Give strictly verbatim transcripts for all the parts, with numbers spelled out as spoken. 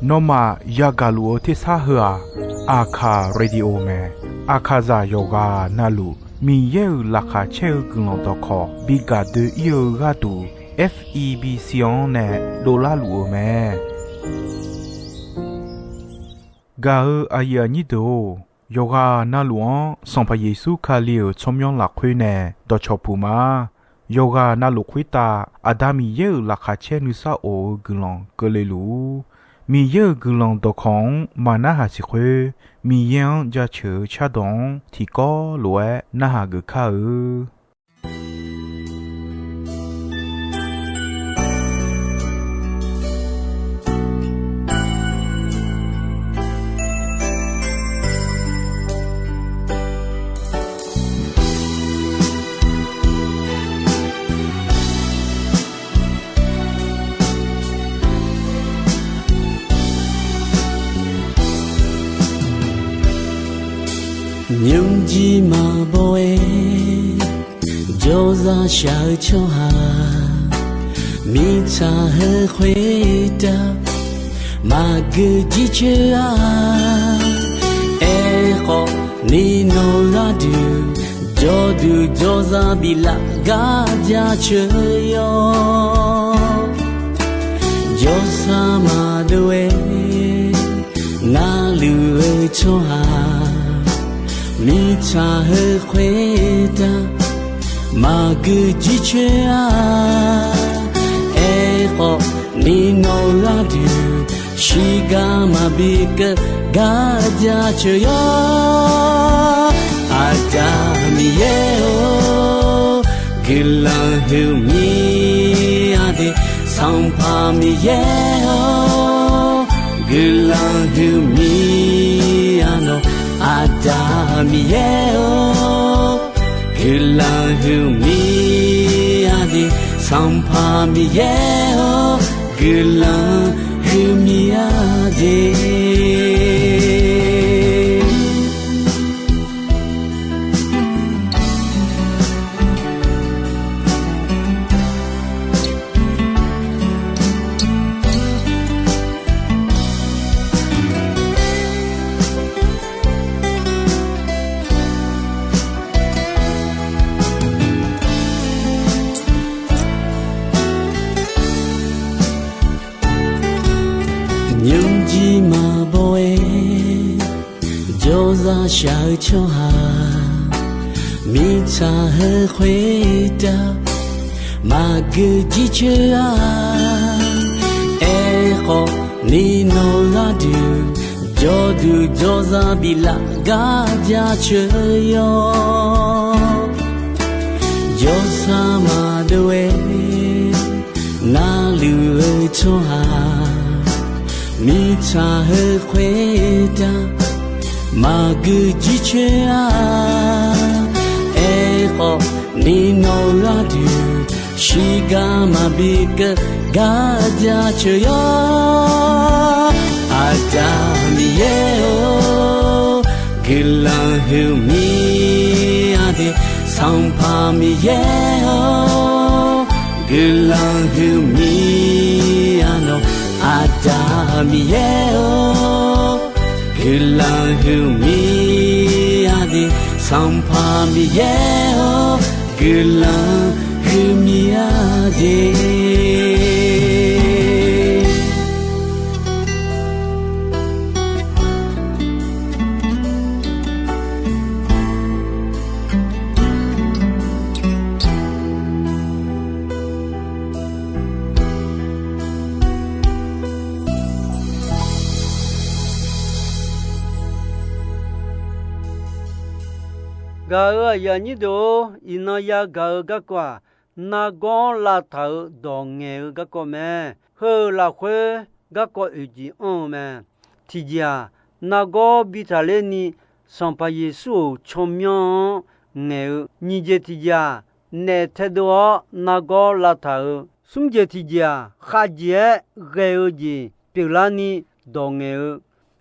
Nawmaf yagaq luf-eu tersar heu-aq, Aqkaq Radio mae. Aqkaqzaq yawqghaq navluf Miqyaer-euq laqkhaq caer-eu guiqlanq dawqkawq bi gaq doe-ir-eu gharduq, F E B C-anr nae dovlar luf-eu mae. Gaq-eu aqyuif aqnyir deuq-or, yawqghaq navluf-anr Sanqpaq Yeqsur Kali-euq tsawrmyanr lafkhoer nae dawqcawq puq ma. Yawqghaq navluf khoertav Aqda Miqyaer-euq laqkhaq caer nuisar of-eu guiqlanq keuvle luf-ur. Miqyaer-euq guiqlanq dawqkawq-anr maqnarhaq siq khoer, Miqyaer-anr jaceuq-eu cardawq-anr tiqkawv lof-aer narhaq geuf kar-eu. Nymrjir maqbaw-aer jawrzaq shaq-eu tsawrhaq, mirtsaq heu khoertav maqgeu jircoer-a. Aerkhawf, ni nawq gharduq jawrduq jawrzaq biflaf gar jaceuq yawr. Jawrsar maqdov-aer narluf-eu tsawrhaq, mirtsaq heu khoertav maqgeu jircoer-a. Aerkhawf, ni nawq gharduq shiqgar maqbi keuv gar jaceuq yawr. Aqda Miqyaer-or, guiqlanq huiqmir-a de. Sanqpaq Miqyaer-or, guiqlanq huiqmir-a nawq. Aqda Miqyaer-or, guiqlanq huiqmir-a de. Sanqpaq Miqyaer-or, guiqlanq huiqmir-a de. Nymrjir maqbaw-aer jawrzaq shaq-eu tsawrhaq, mirtsaq heu khoertav maqgeu jircoer-a. Aerkhawf, ni nawq gharduq jawrduq jawrzaq biflaf gar jaceuq yawr. Jawrsar maqdov-aer narluf-eu tsawrhaq, mirtsaq heu khoertav maqgeu jircoer-a. Aerkhawf, ni nawq gharduq shiqgar maqbi keuv gar jaceuq yawr. Aqda Miqyaer-or, guiqlanq huiqmir-a de. Sanqpaq Miqyaer-or, guiqlanq huiqmir-a nawq. Aqda Miqyaer-or, guiqlanq huiqmir-a de. Sanqpaq Miqyaer-or, guiqlanq huiqmir-a de. Gaq-euq aqyuif aqnyir deuq-or, iqnan yagaq-eu garkawv-aq, nargawr lavtaq-euq dawq ngaeq-eu garkawv mae. Heu-euq lafkhoer garkawv oeq jeq anr-eu mae. Tiqjeq-aq, nargawr bi taqler ni Sanqpaq Yeqsur-euq tsawrmyanr-anr ngaeq-eu. Nyiq jeq tiqjeq-aq, naef taedov-awr nargawr lavtaq-euq. Smr jeq tiqjeq-aq, khavjeq-aer ghae-eu jeq pyeuflarni dawq ngaeq-eu.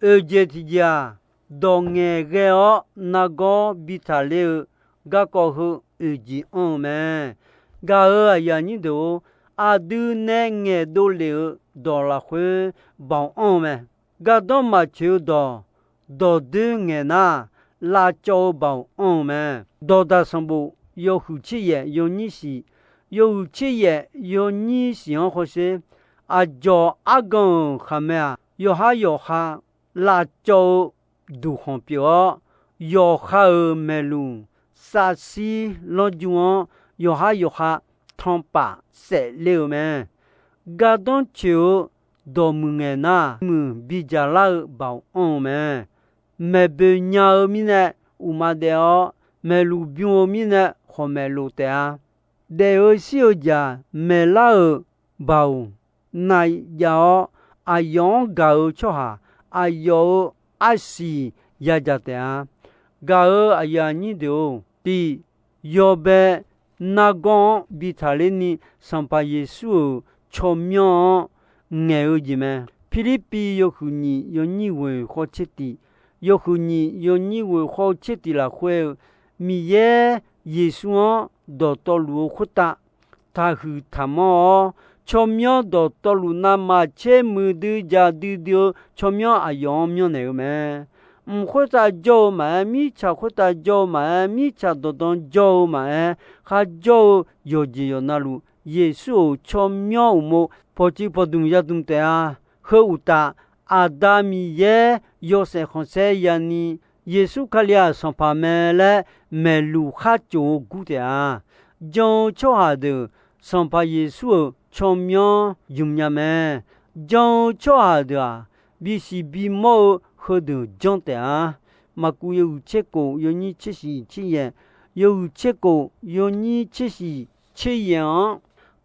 Oeq jeq tiqjeq-aq, dawq ngaeqghae-awr nargawr bi taqler-eu garkawv heu oeq jeq anr-eu mae. Gaq-euq aqyuif aqnyir deuq-or, aqdui nae ngaeqdov lef-eu dawq lafkhoer baoq anr-eu mae. Gardanr maqtsoeq-eu dawq, dawqdoer ngaeq nar, lavcawv-eu baoq anr-eu mae. Dawqdaq sanqbof yawhuiq tser yaef yawnyir shiq, yawhuiq tser yaef yawnyir shiq-anr hawsher, aqdzawq argan-euq khaqmae-aq, yawqhar yawqha lavcawv-eu duqkhanq pyeuf-awr, yawqha-euq maeqluq, savshir lanrju-anr yawqhar yawqha tanqpaf saefler-eu mae. Gardanr tsoeq-eu dawqmuiq ngaeq nar, muiq bidzaq lar-eu baoq anr-eu mae. Maeqboeq nya-eu mirnae uqma daef-awr, maeqluq bym-eu mirnae khawqmaeq lof taef-a. Daef-eu shir-eu jaq maeqlar-euq baoq na jav-awr, aqyawf-anr gaq-eu tsawrhaq aqyawf-euq arsiq yadzaq taef-a. Gaq-euq aqyuif aqnyir deuq-or, tiq, yawbae nargawr-anr bi taqler ni Sanqpaq Yeqsur-euq tsawrmyanr-anr ngaeq-eu jeq mae. Pirlirpiv yawhuiq nyiq yawnyir ghoeq khawf tser tiq, yawhuiq nyiq yawnyir ghoeq khawf tser tiq lafkhoer-eu, Miqyaer Yeqsur-anr dawqtawvluf-eu khoertav taqhuiq taqmanr-awr, tsawrmyanr dawqtawvluf navmaqtser muiqdui jaqdui dui-eu tsawrmyanr aqyawf-anr myanrnaeq-eu mae. Mq khoertav jawr-eu maqaer, mirtsaq khoertav jawr-eu maqaer, mirtsaq dawqdan jawr-eu maqaer, kharjawr-eu yawqjeq yawqnavluf Yeqsur-euq tsawrmyanr uqmov pawqtsuif pawqdmq yadmq taef-a. Heu uqtaf, Aqda Miqyaer yawshaef khanqsaer yani, Yeqsur Kali-aq Sanqpaq mae laer maeqluq khar cof-eu gur taef-a. Jan-eu tsawrhaq deuq Sanqpaq Yeqsur-euq tsawrmyanr ymq nya mae. Jan-eu tsawrhaq deuq-aq, bisiq bimawr-eu heudeuq janr taef-a. Maqkuv yawhuiq tser kof yawnyir tser shiq tser yaef, yawhuiq tser kof yawnyir tser shiq tser yaef-anr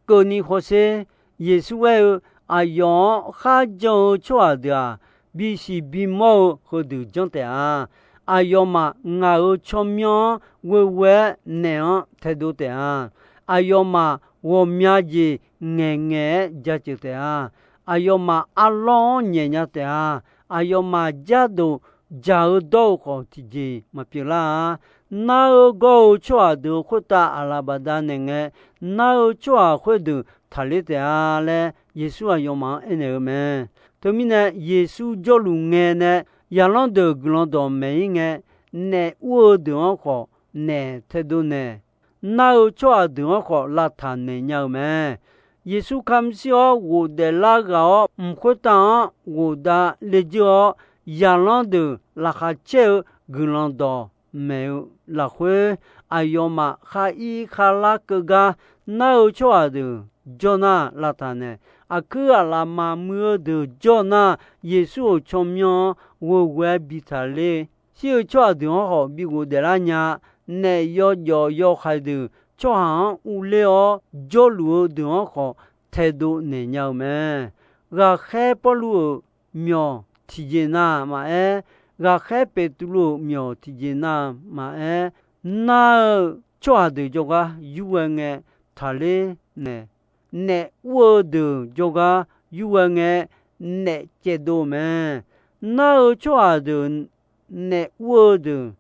keuvni hawsher. Yeqsur aer-eu, aqyawf-anr kharjan-eu tsawrhaq deuq-aq, bisiq bimawr-eu heudeuq janr taef-a. Aqyawfmaf ngaq-euq tsawrmyanr-anr ghoeghoe-aer naef-anr taedov taef-a. Aqyawfmaf ghawqmya jeq ngaeqngaeq-aer jaceuq taef-a. Aqyawfmaf arlawr-anr nyaefnya taef-a. Aqyawfmaf jardoq dzaq-eu dawr-eu khawf tiqjeq maqpyeuf lar-a. Nar-eu gawr-eu tsawrhaq deuq-eu khoertav aqlaf bafdav naeqngae, nar-eu tsawrhaq khoerdeuq taqler taef-a laer, Yeqsur aqyawfmaf-anr aernaeq-eu mae. Teumirnae, Yeqsur jawrluf ngae nae zaqlanr deuq guiqlanq dawqmaeq-ir ngae, naef ur-eu deuq-anr khawf naef taedov naeq, nar-eu tsawrhaq deuq-anr khawf lavtaq naeq nya-eu mae. Yeqsur kamq shir-awr ghofdaef lar ghaq-awr, mq khoertav-anr ghofdav le dzeur-awr, zaqlanr deuq laqkhaq caer-eu guiqlanq dawqmaeq-eu lafkhoer, aqyawfmaf khar ir khar lar keuv gar nar-eu tsawrhaq deuq jawr nar lavtaq naeq. Aqkuir aqlaf maqmuiq-eu deuq jawr nar, Yeqsur-euq tsawrmyanr-anr ghoeghoe-aer bi taqler. Shir-eu tsawrhaq deuq-anr khawf bi ghofdaef lar nya. Naef yawjawf yawhaiq deuq tsawrhaq-anr urler-awr jawrluf-eu deuq-anr khawf taedov naeq nya-eu mae. Ghaqkhaer Pawrluv-euq myawq tiqjeq na maqaer, ghaqkhaer Beqtuvluv-euq myawq tiqjeq na maqaer, nar-eu tsawrhaq deuq jawrgar yurghae ngae taqler naeq, naef ur-eu deuq jawrgar yurghae ngae naef caevdov-eu mae. Nar-eu tsawrhaq deuq naef ur-eu deuq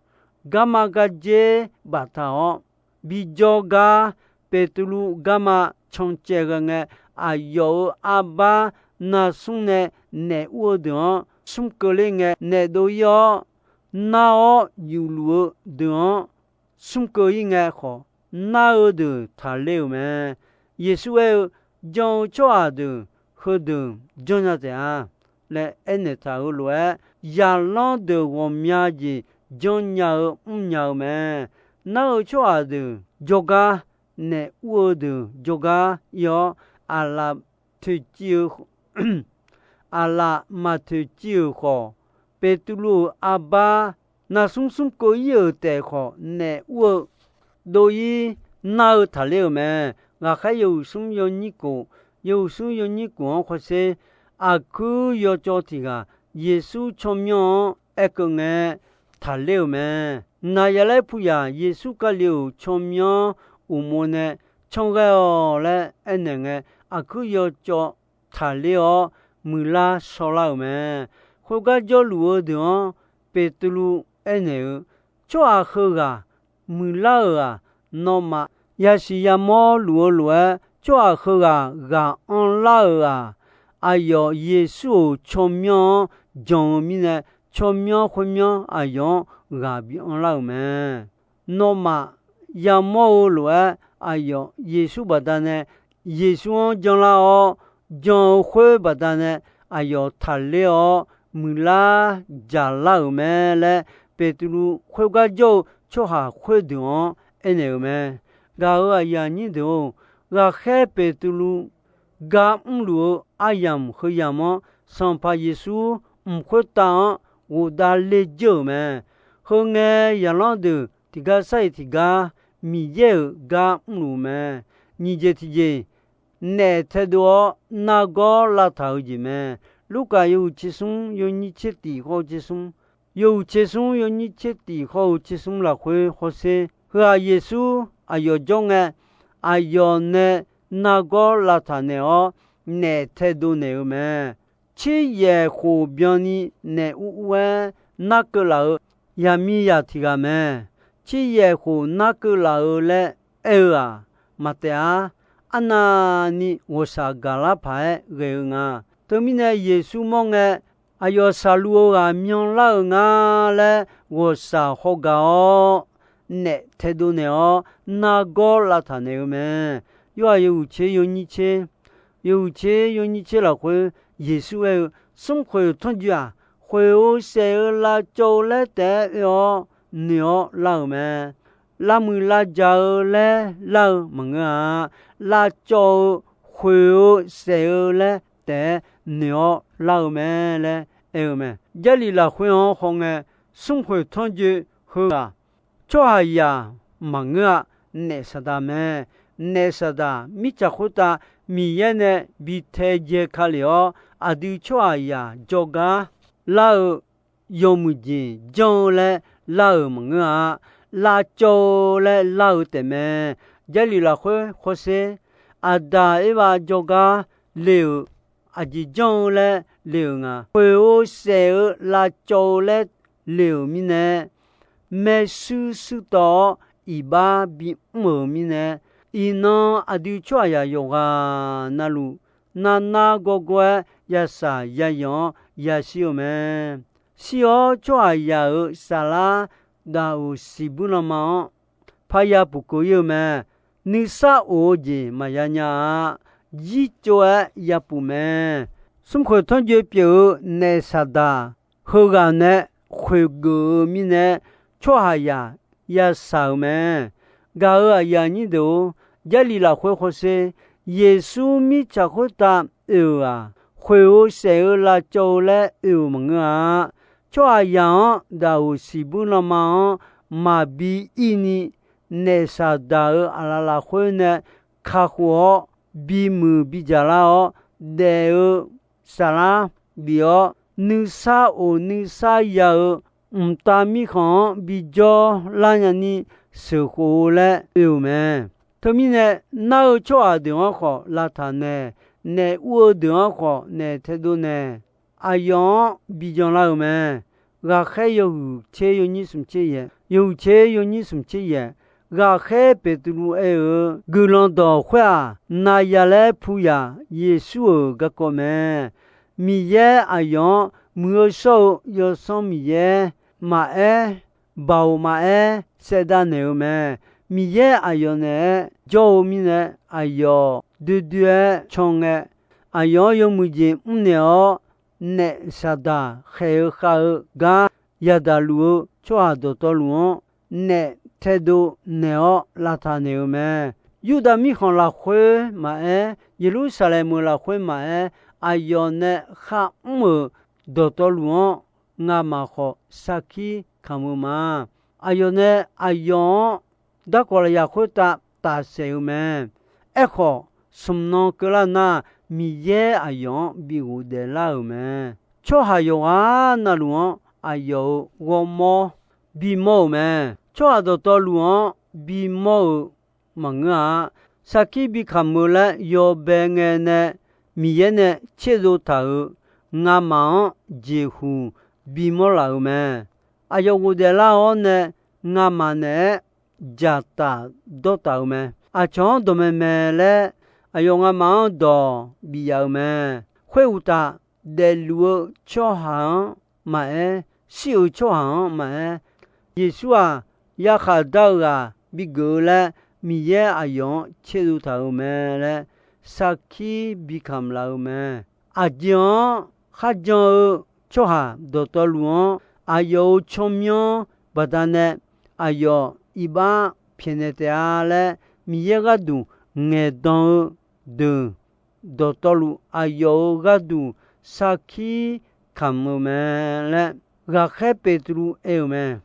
garma gardzer baftaq-awr bijawr gar, Beqtuvluv garma cancaev ghae ngae, aqyawf-euq arbar narsmr nae naef ur-eu deuq-anr smr keuvler ngae naef dov-ir-awr, nar-awr yufluf-eu deuq-anr smr keuv-ir ngae khawf, nar-eu deuq taqler-euq mae. Yeqsur aer-eu, jan-eu tsawrhaq deuq heudeuq janrnya taef-a laer aernaeq taq-euq lof-aer, zaqlanr deuq ghawqmya jeq janrnya-eu mrnya-eu mae. Nar-eu tsawrhaq deuq jawrgar, naef ur-eu deuq jawrgar ir-awr, aqlaf toeqciv-eu aqlaf maq toeqciv-euq khawf, Beqtuvluv-euq arbar narsmr smr keuv-ir-euq taef khawf, naef ur-eu dov-ir nar-eu taqler-euq mae. Ghaqkhaer yawhuiq smr yawnyir kof, yawhuiq smr yawnyir kof-anr khawsher, aqkuir yawcawv tiq ghaq Yeqsur tsawrmyanr-anr aerkeuv ngae taqler-euq mae. Naqyaqlaer puqyaq Yeqsur Kali-euq tsawrmyanr uqmov nae canr ghae-awq laer aernaeq ngae, aqkuir yawcawv taqler-awr muiqlar shawrlar-euq mae. Khoergar jawrluf-eu deuq-anr Beqtuvluv aernaeq-eu, tsawrhaq heughaq muiqlar-euq-aq, nawmaf yasiq yamawr luf-eu lof-aer Tsawrhaq heughaq ghaq anrlar-euq-aq, aqyawf Yeqsur-euq tsawrmyanr-anr jan-eu mirnae, tsawrmyanr khoermyanr aqyawf-anr ghaq bi anrlar-euq mae. Nawmaf yamawr-eu lof-aer, aqyawf Yeqsur baqdanae Yeqsur-anr janlar-awr, jan-eu khoer baqdanae aqyawf taqler-awr muiqlar jaqlar-euq mae laer, Beqtuvluv khoergar jawr-eu tsawrhaq khoerdeuq-anr aernaeq-euq mae. Gaq-euq aqyuif aqnyir deuq-or, ghaqkhaer Beqtuvluv gar mrluf-eu aryamq heuyamq-anr, Sanqpaq Yeqsur mq khoertav-anr ghofdav le jeur-euq mae. Heu ngae, zaqlanr deuq tiqgar sar-iq tiqgar Miqyaer-euq gar mrluf mae. Nyiq jeq tiqjeq, naef taedov-awr nargawr lavtaq-eu jeq mae. Lurkaf yawhuiq tser smr yawnyir tser tiq khawr-eu tser smr, yawhuiq tser smr yawnyir tser tiq khawr-eu tser smr lafkhoer hawsher, heu-aq Yeqsur aqyawf jawr ngae, aqyawf nae nargawr lavtaq naeq-awr, naef taedov naeq-eu mae. Tser yaeq khof byanni naef ur ur-aer narkeuv laf-eu yaqmiqzaq tiq ghaq mae. Tser yaeq khof narkeuv laf-eu laer aer-eu-aq, maqtaef-ar. Arnavni ghawqshaq gaqlar paq-aer ghae-eu nga. Teumirnae Yeqsur mawr ngae, aqyawf shaqluf-eu ghaq myanlar-euq nga laer ghawqshaq hawgaq-awr, naef taedov naeq-awr nargawr lavtaq naeq-eu mae. Yorhaq yawhuiq tser yawnyir tser, yawhuiq tser yawnyir tser lafkhoer Yeqsur aer-eu, smrkhoeq tanrjoe-aq, khoeq-eu saef-eu lavcawv-eu laer taef-aer oe-awr noeq-awr lar-euq mae. Lavmuiq lavjaq-eu laer lar-eu maqngeur-a. Lavcawv-eu, khoeq-eu saef-eu laer taef-aer noeq-awr lar-eu mae laer aer-eu mae. Jarlif lafkhoer-anr hawngae, smrkhoeq tanrjoe heughaq tsawrhaqzaq maqngeur-a. Naef Saqdaq mae. Naef Saqdaq mirtsaq khoertav Miqyaer nae bi tae jae ka lef-awr, aqdui tsawrhaqzaq jawrgar lar-eu yawmuiq jeq janr-eu laer lar-euq maqngeur-a. Lavcawv-eu laer lar-eu taefmae. Jarlif lafkhoer hawsher, Aqdaq Erbav jawrgar le-euq aqjeq janr-eu laer le-euq nga. Khoeq-eu saef-eu lavcawv-eu laer le-euq mirnae, maershuir shuir tawv-awr iqbax bimr-euq mirnae, iqnan aqdui tsawrhaqzaq yawqghaq navluf, narnar gawrgawr-aer yashaq yayanq-anr yashir-eu mae. Shir-awr tsawrhaqzaq-euq saflar daqoq siqbuir lanma-anr parya puq keuv ir-eu mae. Nuisar of-eu jeq maqya nya-a. Jircov-aer yapuf mae. Smrkhoeq tanrjoe pyeuf-eu Naef Saqdaq heughaq nae khoeq geuf-eu mirnae, tsawrhaqzaq yashaq-euq mae. Gaq-euq aqyuif aqnyir deuq-or, Jarlif lafkhoer hawsher, Yeqsur mirtsaq khoertav oe-euq-aq, khoeq-eu saef-eu lavcawv-eu laer oe-euq maqngeur-a. Tsawrhaqzaq-anr daqoq siqbuir lanma-anr maqbi ir ni, Naef Saqdaq-euq aqlaf lafkhoer nae kakhof-awr, bimuiq bidzaq lar-awr, daef-eu saflar bif-awr, nuisar of nuisar ya-eu mqtav mirkhanq-anr bijawr lar nyani sheuqkhof-eu laer oe-euq mae. Teumirnae, nar-eu tsawrhaq deuq-anr khawf lavtaq naeq, naef ur-eu deuq-anr khawf naef taedov naeq, aqyawf-anr bijan lar-euq mae. Ghaqkhaer yawhuiq tser yawnyir smq tser yaeq, yawhuiq tser yawnyir smq tser yaeq, ghaqkhaer Beqtuvluv aer-eu, guiqlanq dawq khoer-aq, naqyaq laer puyaq Yeqsur-euq garkawv mae. Miqyaer aqyawf-anr muiq-eu shawr-eu Yawsanr Miqyaer maqaer, baoq maqaer saevdav naeq-eu mae. Miqyaer aqyawf naeq-aer jawr-eu mirnae, aqyawf doe doe-aer can ngae, aqyawf-anr yawmuiq jeq mrnaeq-awr, Naef Saqdaq khaeq-eu khav-eu gar yadaq luf-eu tsawrhaq dawqtawvluf-anr naef taedov naeq-awr lavtaq naeq-eu mae. Yurdav mirkhanq lafkhoer maqaer, Yeqlursaqlaeq meuq lafkhoer maqaer, aqyawf nae kharmr-euq dawqtawvluf-anr ngamaf khawf sarkir kamq-eu ma. Aqyawf nae aqyawf-anr darkawq lafyaq khoertav tafsaef-eu mae. Aerkhawf, smq nan keuvlar nar, Miqyaer aqyawf-anr bi ghofdaef lar-euq mae. Tsawrhaq yawqghaq navluf-anr aqyawf-euq ghawrmawr bimawr-euq mae. Tsawrhaq dawqtawvluf-anr bimawr-euq maqngeur-a. Sarkir bi kamq-eu laer yawbae ngae nae Miqyaer nae tserdov taq-euq ngamaf-anr jeqhuq bimawr laf-euq mae. Aqyawf ghofdaef lar-awr nae ngamaf naeq-aer dzaqtaf dawrtaf-eu mae. Aqcawq-anr dawqmaeq maeq laer aqyawf ngamaf-anr dawq bif yaf-euq mae. Khoeruqtaf, daefluf-eu tsawrhaq-anr maqaer, shir-euq tsawrhaq-anr maqaer, Yeqsur-aq, yarkhaq dar-eu ghaq bigeuf-eu laer, Miqyaer aqyawf-anr tserdov taq-euq mae laer, sarkir bikamq laf-eu mae. Aqjeq-anr kharjan-eu tsawrhaq dawqtawvluf-anr, aqyawf-euq tsawrmyanr baqdanae aqyawf iqbax pyaeqnaeq taef-a laer, Miqyaer gharduq ngaeqdan-eu deuq dawqtawvluf, aqyawf-euq gharduq sarkir kamq-eu mae laer, ghaqkhaer Beqtuvluv aer-euq mae.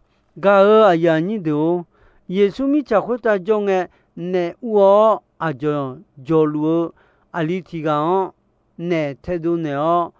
Gaq-euq aqyuif aqnyir deuq-or, Yeqsur mirtsaq khoertav jawr ngae, naef ur-awr aqdzawq dzawqluf-eu aqli tiq ghaq-anr naef taedov naeq-awr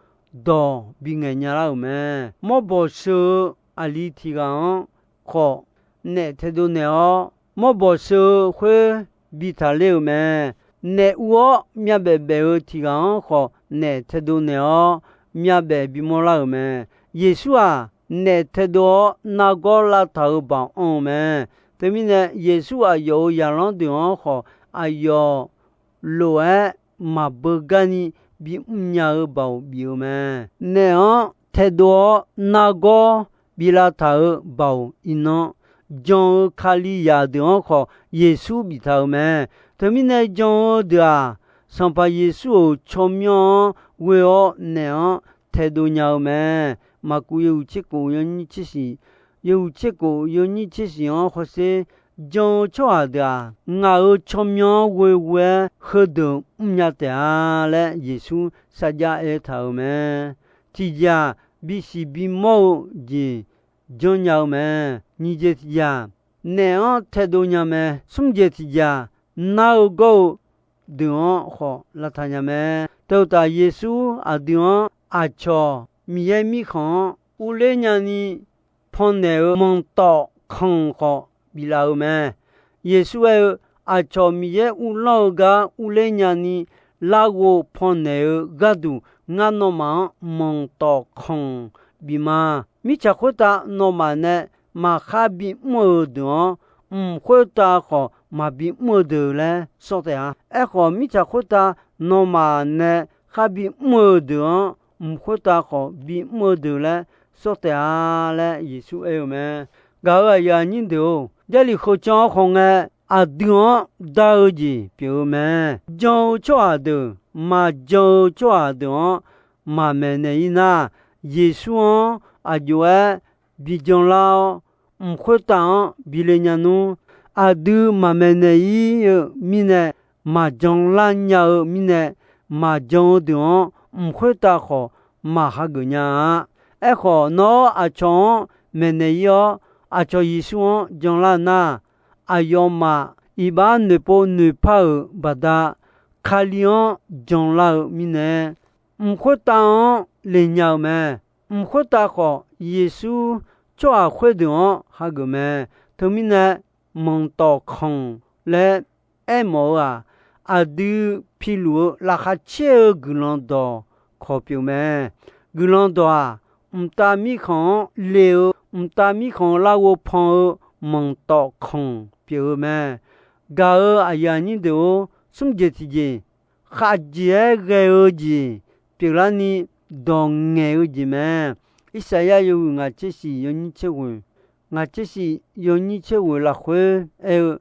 dawq bingaeq nya lar-euq mae. Mawrbawq sheu-eu aqli tiq ghaq-anr khawf naef taedov naeq-awr, mawrbawq sheu-eu khoer bi taqler-euq mae. Naef ur-awr myavbaef baef-eu tiq ghaq-anr khawf naef taedov naeq-awr, myavbaef bimawr lar-euq mae. Yeqsur-aq, naef taedov-awr nargawr lavtaq-euq baoq anr-eu mae. Teumirnae, Yeqsur aqyawf-euq zaqlanr deuq-anr khawf, aqyawf lof-aer maqbeugar ni bimr nya-eu baoq bif-eu mae. Naef-anr taedov-awr nargawr bi lavtaq-euq baoq iqnan, jan-eu Kalizaq deuq-anr khawf Yeqsur biftaq-euq mae. Teumirnae jan-eu deuq-aq, Sanqpaq Yeqsur-euq tsawrmyanr-anr ghoe-awr naef-anr taedov nya-eu mae. Maqkuv yawhuiq tserkof yawnyir tsershif, yawhuiq tserkof yawnyir tsershif-anr hawsher, jan-eu tsawrhaq deuq-aq, ngaq-euq tsawrmyanr-anr ghoeghoe-aer heudeuq mrnya taef-a laer Yeqsur sarjax aertaq-euq mae. Tiqjeq-aq, bisiq bimawr-eu jeq janrnya-eu mae. Nyiq jeq tiqjeq-aq, naef-anr taedov nya mae. Smr jeq tiqjeq-aq, nar-eu gawr-eu deuq-anr khawf lavtaq nya mae. Teu-uqtaf, Yeqsur aqdui-anr aqcawq Miqyaer Mirkhanq-anr urler nyani pannaeq-eu manqtawf khanq khawf biflaf-eu mae. Yeqsur aer-eu, aqcawq Miqyaer uvlanr-eu gar urler nyani larghov pannaeq-eu gharduq, ngar nawmaf-anr manqtawf khanq bif ma. Mirtsaq khoertav nawmaf nae maqkhar bimr-eu deuq-anr, mq khoertav khawf maqbimr-eu deuq laer sawr taef-a. Aerkhawf, mirtsaq khoertav nawmaf nae khar bimr-eu deuq-anr, mq khoertav khawf bimr-eu deuq laer sawr taef-a laer Yeqsur aer-eu mae. Gaq-euq aqyuif aqnyir deuq-or, Jarlif kheucan-anr khawf ngae, aqdui-anr dar-eu jeq pyeuf-eu mae. Jan-eu tsawrhaq deuq maqjan-eu tsawrhaq deuq-anr maqmaeqnaeq-ir nar, Yeqsur-anr aqjox-aer bi janlar-awr, mq khoertav-anr bi le nya nmr. Aqdui maqmaeqnaeq-ir-eu mirnae, maqjan lar nya-eu mirnae, maqjan-eu deuq-anr mq khoertav khawf maqhageuf nya-a. Aerkhawf, nawr aqcawq-anr maeqnaeq-ir-awr, aqcawq Yeqsur-anr janlar nar, aqyawfmaf iqbax noeqpov noeqpar-euq baqda, Kali-anr janlar-eu mirnae, mq khoertav-anr le nya-eu mae. Mq khoertav khawf, Yeqsur tsawrhaq khoerdeuq-anr hageuf mae. Teumirnae, manqtawf khanq laer aermawf-eu-aq, aqdui piluf-eu laqkhaq caer-eu guiqlanq dawq kawq pyeuf mae. Guiqlanq dawq-aq, mqtav mirkhanq-anr le-eu, mqtav mirkhanq larghov pan-eu manqtawf khanq pyeuf-eu mae. Gaq-euq aqyuif aqnyir deuq-or, smr jeq tiqjeq, khavjeq-aer ghae-eu jeq pyeuflarni dawq ngaeq-eu jeq mae. Irsaqyar yawhuiq ngaq tser shif yawnyir tser ghoeq, ngaq tser shif yawnyir tser ghoeq lafkhoer aer-eu,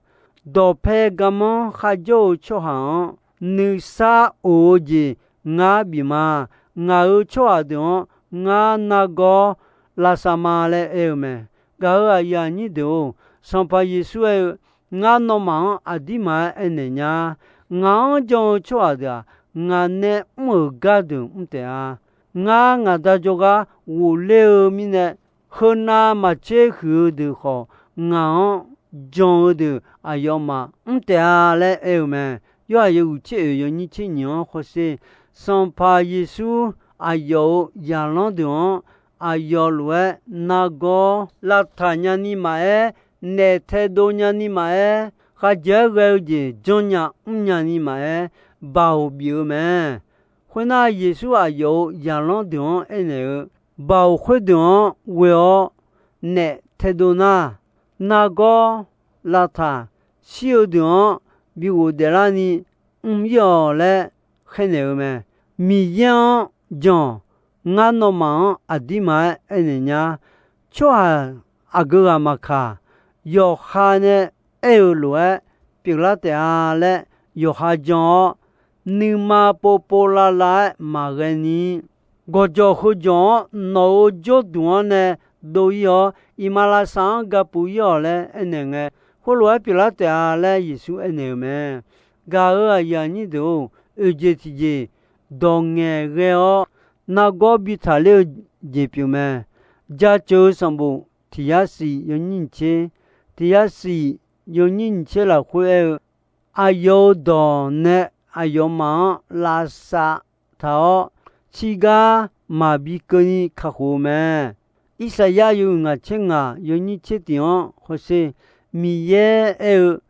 dawqpae garmanr kharjawr-eu tsawrhaq-anr, nuisar of-eu jeq ngar bif ma. Ngaq-euq tsawrhaq deuq-anr ngar nargawr lavsav ma laer aer-eu mae. Gaq-euq aqyuif aqnyir deuq-or, Sanqpaq Yeqsur aer-eu, ngar nawmaf-anr aqdirmar-aer aernaeq nya. Ngaq-anr jan-eu tsawrhaq deuq-aq, ngaq nae mr-euq gardeuq mr taef-a. Ngar ngaq Da jawrgar ghofler-eu mirnae, heunav maqtser huiq-eu deuq khawf, ngaq-anr jan-eu deuq aqyawfmaf mr taef-a laer aer-eu mae. Yorhaq yawhuiq tser oeq yawnyir tser nyiq-anr hawsher, Sanqpaq Yeqsur aqyawf-euq zaqlanr deuq-anr aqyawf lof-aer nargawr lavtaq nyani maqaer, naef taedov nyani maqaer, khavjeq-aer ghae-eu jeq janrnya mrnya ni maqaer, baoq bif-eu mae. Khoernar, Yeqsur aqyawf-euq zaqlanr deuq-anr aernaeq-eu, baoq khoerdeuq-anr ghoe-awr naef taedov nar, nargawr lavtaq shir-eu deuq-anr bi ghofdaef larni, mr-ir-awq laer khaernaeq-eu mae. Miqyaer-anr jan-awq. Ngar nawmaf-anr aqdirma-aer aernaeq nya. Tsawrhaq aqgeu ghaq maqkaq, yawqha nae aer-euq lof-aer pyeuflar taef-a laer yawqha jan-awr, nuima povpov lavlav-aer maqghae ni, gawqjawq heujawq-anr nawq-euq jawrduq-anr nae dov-ir-awr, iqmalavshav-anr gapuf-ir-awq laer aernaeq ngae, khoerlof-aer pyeuflar taef-a laer Yeqsur aernaeq-euq mae. Gaq-euq aqyuif aqnyir deuq-or, oeqjeq tiqjeq dawq ngaeqghae-awr nargawr bi taqler-eu jeq pyeuf mae. Jaceuq-eu sanqbof tiq yar shif yawnyir nyiq tser, tiq yar shif yawnyir nyiq tser lafkhoer aer-eu, aqyawf-euq dawq nae aqyawfmaf-anr lavsav taq-awr, tsirgar maqbi keuvni kakhof-eu mae. Irsaqyar yawhuiq ngaq tser ngaq yawnyir tser tiq-anr hawsher, Miqyaer aer-eu,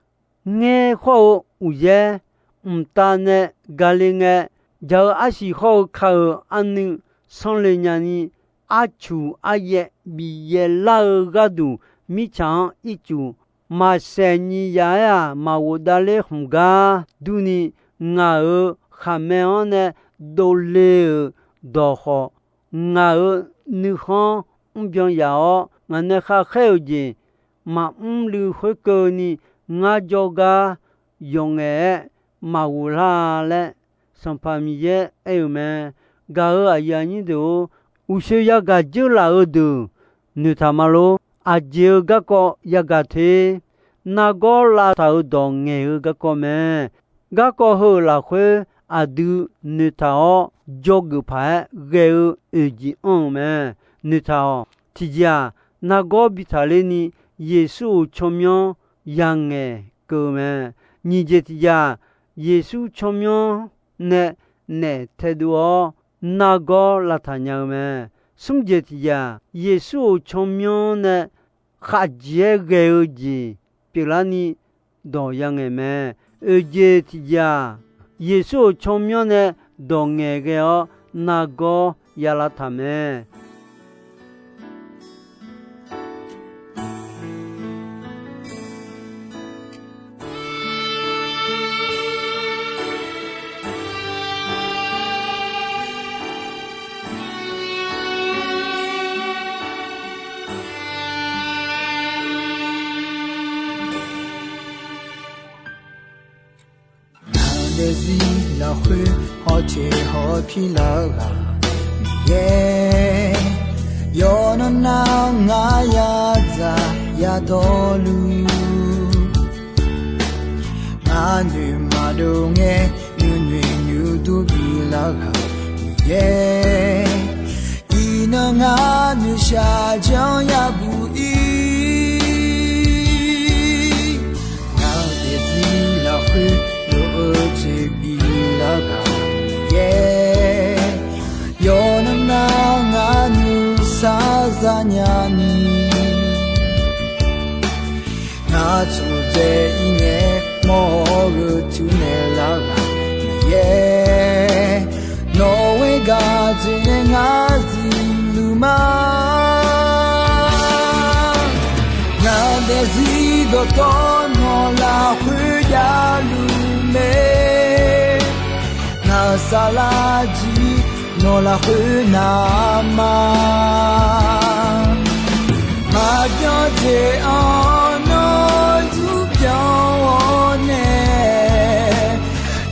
Ngaer khawr-eu uqyaer, mqtav nae gale ngae, jaq-eu arsiq hawr-eu ka-euq arnuiv sanrle nyani, arcuq aryaev bif yaev lar-eu gharduq mirtsaq-anr ircuf maqsaeq nyiq yaf-aer-aq, maqghof davler khmq gar durni, ngaq-euq khaqmae-anr nae dovle-euq dawq khawf, ngaq-euq nuikhanr mrbyan yaf-awr, ngaq nae kharkhaer-euq jeq maqmr luiv khoerkeuvni, ngar jawrgar yawqngaef-aer maqghof lar-a laer, Sanqpaq Miqyaer aer-euq mae. Gaq-euq aqyuif aqnyir deuq-or, uqshoe yagaq dzeurlaf-eu deuq noeqtaq ma lor. Aqjeq-eu garkawv yagaq te. Nargawr lavtaq-euq dawq ngaeq-eu garkawv mae. Garkawv heu-euq lafkhoer aqdui noeqtaq-awr, dzawgeuf paq-aer ghae-eu oeq jeq anr-eu mae. Noeqtaq-awq. Tiqjeq-aq, nargawr bi taqler ni, Yeqsur-euq tsawrmyanr yangaeq keuv-eu mae. Nyiq jeq tiqjeq-aq, Yeqsur tsawrmyanr nae naef taedov-awr nargawr lavtaq nya-eu mae. Smr jeq tiqjeq-aq, Yeqsur-euq tsawrmyanr nae khaqjeq-aer ghae-eu jeq pyeuflarni dawq yangaeq mae. Oeq jeq tiqjeq-aq, Yeqsur-euq tsawrmyanr nae dawq ngaeqghae-awr nargawr yalavtaq mae. Ngaq daefzir lafkhoer hawteq hawpir lar-eu ghaq Miqyaer, yawqnan nar ngar yadzaq yadawrluf, ngar noeq maqdov ngae nuinoeq nuidur bif lar-eu ghaq Miqyaer, iqnan ngar noeqshaq janr yabuq ir. Ngaq daefzir lafkhoer lof-eu jeq bif lar-eu ghaq Miqyaer, yawqnan nar ngar nuisar zanya ni, ngar tsofdzae ir ngae mawr-eu teunaeq lar-eu ghaq Miqyaer, nawq-eu gaq jeq nae ngar zifluf ma. Ngaq daefzir dawqtawv nawq lafkhoer javluf mae. Ngaq-euq saflar jir nawq lafkhoer navma. Maqbyan jeq-anr nawr zurpyan-awr nae,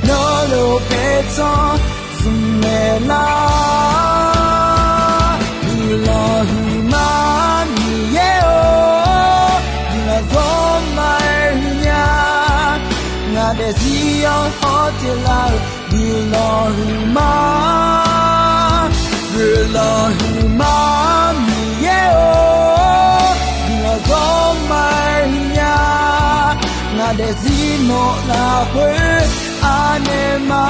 nawr lof paertsanr zmqmaeq lar. Guiqlanq huiqma Miqyaer-or, guiqlanq zawr ma-aer huiqnya. Ngaq daefzir-anr hawteq lar-eu guiqlanq huiqma. Guiqlanq huiqma Miqyaer-or, guiqlanq zawr ma-aer huiqnya. Ngaq daefzir nawq lafkhoer anaeq ma.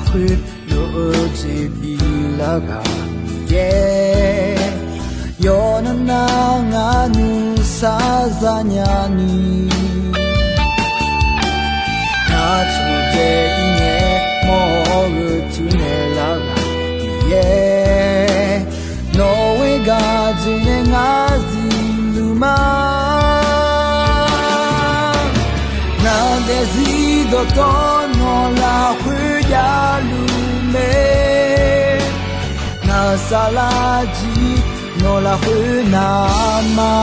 khoer lof-eu jeq biflar ghaq yaer. Yawqnan nar ngar nuisar zanya ni, ngar taqdzae ir ngae mawr-eu tuinaeq lar ghaq yaer. Nawq-eu gaq jeq nae ngar zifluf ma. Ngar daefzir dawqtawvluf lafkhoer javluf mae. Ngar saflar jir nawq lafkhoer navma.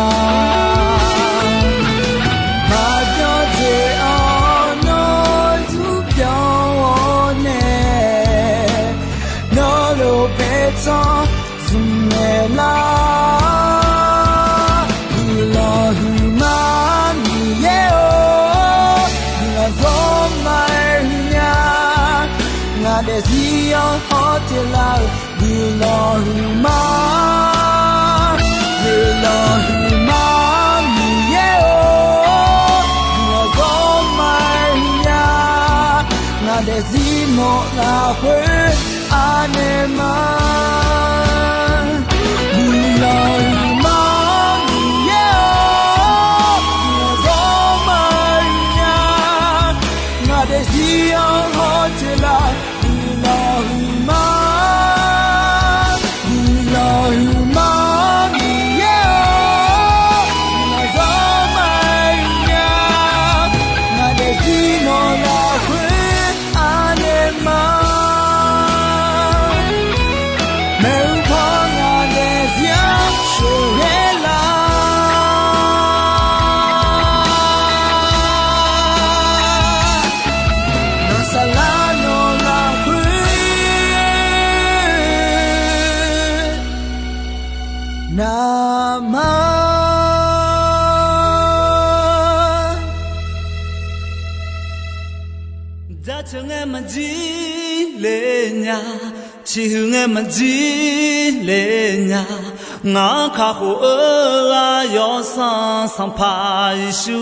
Maqbyan jeq-anr nawr zmrbyan-awr nae, nawr lof paertsanr zmqnaeq lar. Guiqlanq huiqma Miqyaer-or, guiqlanq zawr ma-aer huiqnya. Ngaq daefzir-anr hawteq lar-euq guiqlanq huiqma. Guiqlanq huiqma Miqyaer-or, guiqlanq zawr ma-aer huiqnya. Ngaq daefzir nawq lafkhoer anaeq ma. Guiqlanq huiqma Miqyaer-or, guiqlanq zawr ma-aer huiqnya. Ngaq daefzir-anr hawteq lar-euq guiqlanq huiqma. Guiqlanq huiqma Miqyaer-or, guiqlanq zawr ma-aer huiqnya. Ngaq daefzir nawq lafkhoer anaeq ma. Maeqhu paw ngaq daefzir-anr sheuqghae lar. Ngar saflar nawq lafkhoer navma. Jaceuq ngae maqjir le nya, ciqhuiq ngae maqjir le nya, ngaq-anr kakhof-eu ghaq Yawsanr Sanqpaq Yeqsur.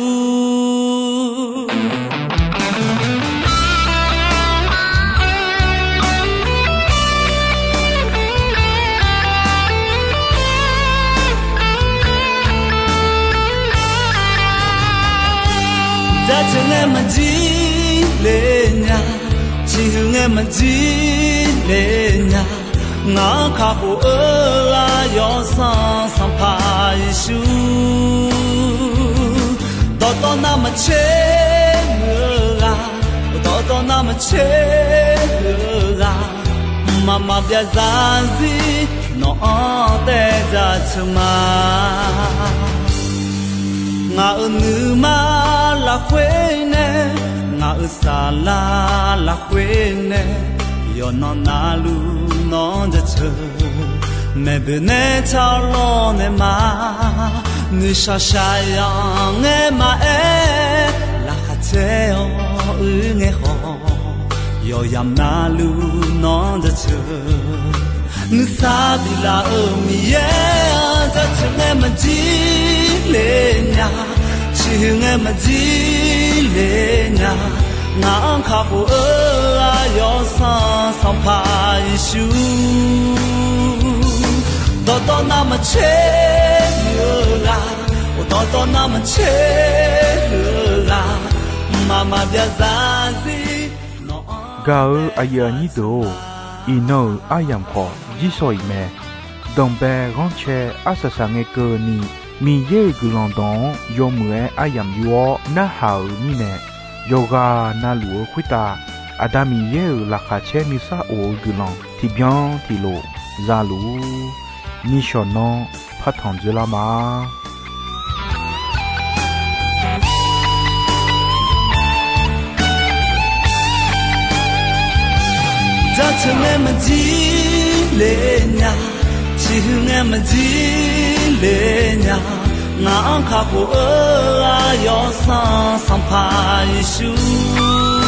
Jaceuq ngae maqjir le nya, ciqhuiq ngae maqjir le nya, ngaq-anr kakhof-eu ghaq Yawsanr Sanqpaq Yeqsur. Dawqtawv navmaqtser muiq-eu ghaq, dawqtawv navmaqtser-eu ghaq, mqmaq maqbyav zarzir nawq-anr taev jaceuq ma. Ngaq-euq nuima lafkhoer nae, ngaq-euq saflar lafkhoer nae, yawqnan navluf nawq-anr jaceuq. Maeqboeq nae tsawrlawr nae ma, nuishaq shaqyaq ngae maqaer, laqkhaq caer-awr uir ngae khawf, yawqyamq navluf nawq-anr jaceuq. Nuisar biflaf-euq Miqyaer-anr jaceuq ngae maqjir le nya, ciqhuiq ngae maqjir le nya, ngaq-anr kakhof-eu ghaq Yawsanr Sanqpaq Yeqsur. Dawqtawv navmaqtser muiq-eu ghaq, dawqtawv navmaqtser-eu ghaq, mqmaq maqbyav zarzir nawq-anr. Gaq-euq aqyuif aqnyir deuq-or, iqnan-euq aryamq khawf jirsawq iq mae. Danqbae ghanrcae arsaq saq ngae keuvni, Miqyaer-euq guiqlanq dawq-anr yawmuiq-aer aryamq yur-awr narhaq-euq mirnae, yawqghaq navluf-eu khoertav Aqda Miqyaer-euq laqkhaq caer nuisar of-eu guiqlanq tiqbyan tiqlof za luf-ur. Nishawq nanr partanq dzoerlar ma. Jaceuq ngae maqjir le nya, ciqhuiq ngae maqjir le nya, ngaq-anr kakhof-eu ghaq Yawsanr Sanqpaq Yeqsur.